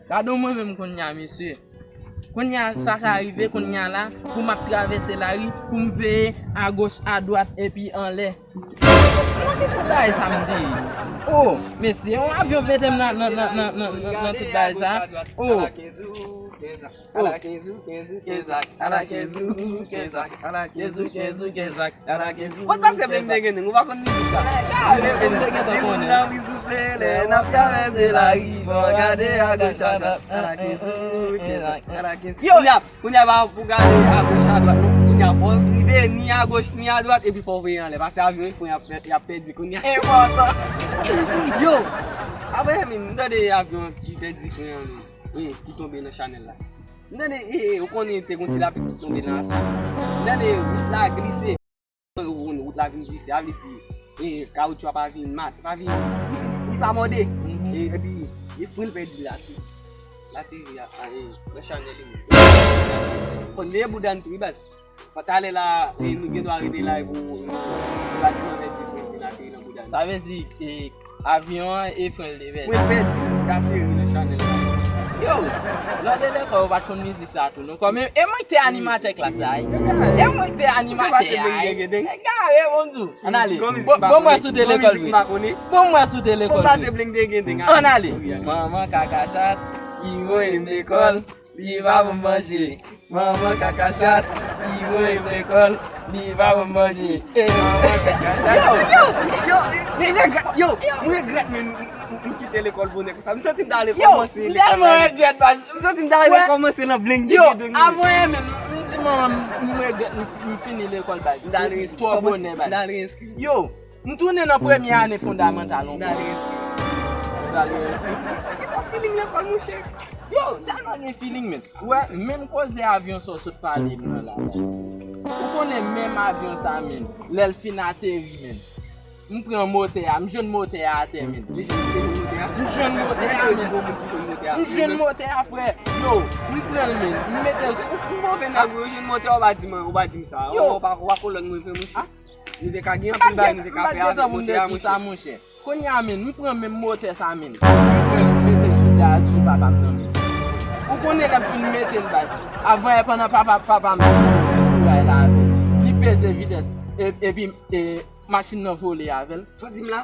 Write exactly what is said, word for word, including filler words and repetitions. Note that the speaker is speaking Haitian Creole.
Gade mwen menm kounye a, mesye. Kounye a, sa ka rive kounye a la, pou m ap travèse lari, pou m veye agoch, adwat, epi anlè. Nan ki tout bagay sa m te ye? Oh, mesye, yon avyon mete m nan, nan, nan, nan, nan, nan, nan tout bagay sa. Oh. Ala kenz ou, kenz ak. Ala kenz ou, kenz ou, kenz ak. Ala kenz ou, kenz ak. Ala kenz ou, kenz ou, kenz ak. Ala kenz ou. Kot pase Bleng Deng Deng, ou pa konn mizik sa? Ti moun nan wi souple, lè n ap travèse lari, fò gade agoch, adwat. Ala kenz ou, kenz ak. Ala kenz ou. Yo! Kounye a, kounye a, pa pou gade agoch, adwat, non. Kounye a, fò w rive ni agoch, ni adwat, epi fò w veye anlè. Pase avyon, fò y ap, y ap pèdi kounye a. Enpòtan. Yo! Apre, men, m tande avyon ki pèdi fren an, men. Wi, ki tonbe nan chanèl la. M tande, e, e, ou konnen te gon ti lapli ki tonbe nan aswè. M tande wout la glise. Ou konnen wout la vin glise, a vle di, e, kawoutchou a pa vin mat, pa vin, li, li pa mòde. E, epi, e fren l pèdi l ateri. L ateri a, a, e, nan chanèl li menm. Konn leye bouda n tou, wi, baz. Talè la, e, nou gen dwa rete la, e, pou, pou batiman pèdi fren l vin ateri nan bouda n. Sa vle di, e, avyon an e fren l te pèdi. Fren pèdi, l ateri nan chanèl la. Yo, lè w te lekòl, ou pa t konn mizik sa tou, non? Kòm, e, e mwen ki te animatè klas la, wi. E mwen ki te animatè a, wi. Egare, bon di w. Ann ale. Bon, bon, mwen sou te lekòl vre. Bon, mwen sou te lekòl vre. Ann ale. Manman kaka chat, ki voye m lekòl. Li pa ban m manje. Manman kaka chat, li voye m lekòl, li pa ban m manje. Eh, manman kaka chat. Yo, yo, yo, m regrèt, yo, m regrèt, men m, m, m kite lekòl bonè konsa. M santi m ta rekòmanse lekòl la. Yo, m tèlman regrèt, baz. M santi m ta rekòmanse nan Bleng Deng Deng. Yo, avan yè, men, m di manman m, m regrèt, m, m fini lekòl, baz. M ta al reyinskri. Twò bonè, baz. M ta al reyinskri. Yo, m tounen nan premye ane fondamantal ankò. M ta al reyinskri. M ta al reyinskri. Gen twòp feeling lekòl, monchè. Yo, tèlman gen feeling, men. Ou wè, menm koze avyon sa w sot pale m nan la, baz. Ou konnen menm avyon sa, men, lè l fin ateri, men, m pran motè a, m jwenn motè a atè, men. Li jwenn, li te jwenn motè a? M jwenn motè a, men. Nèg yo di gon moun ki jwenn motè a. M jwenn motè a, frè. Yo, m pran l, men. M mete l sou. Ou move nèg, ou jwenn motè a, ou pa di m, ou pa di m sa. Yo. Ou pa, ou pa kolòn mwen vre, monchè. Ah. Nou te ka gen anpil bagay nou te ka fè avèk motè a, monchè. Kounye a, men, m pran menm motè sa, men. M pran l, m mete l sou, sou papa m nan, men. Ou konnen lè m fin mete l, baz. Avan yè, pandan papa, papa m sou, sou ray la avè l, li peze vitès, e, epi, e, machin nan vole avè l. Sa w di m la?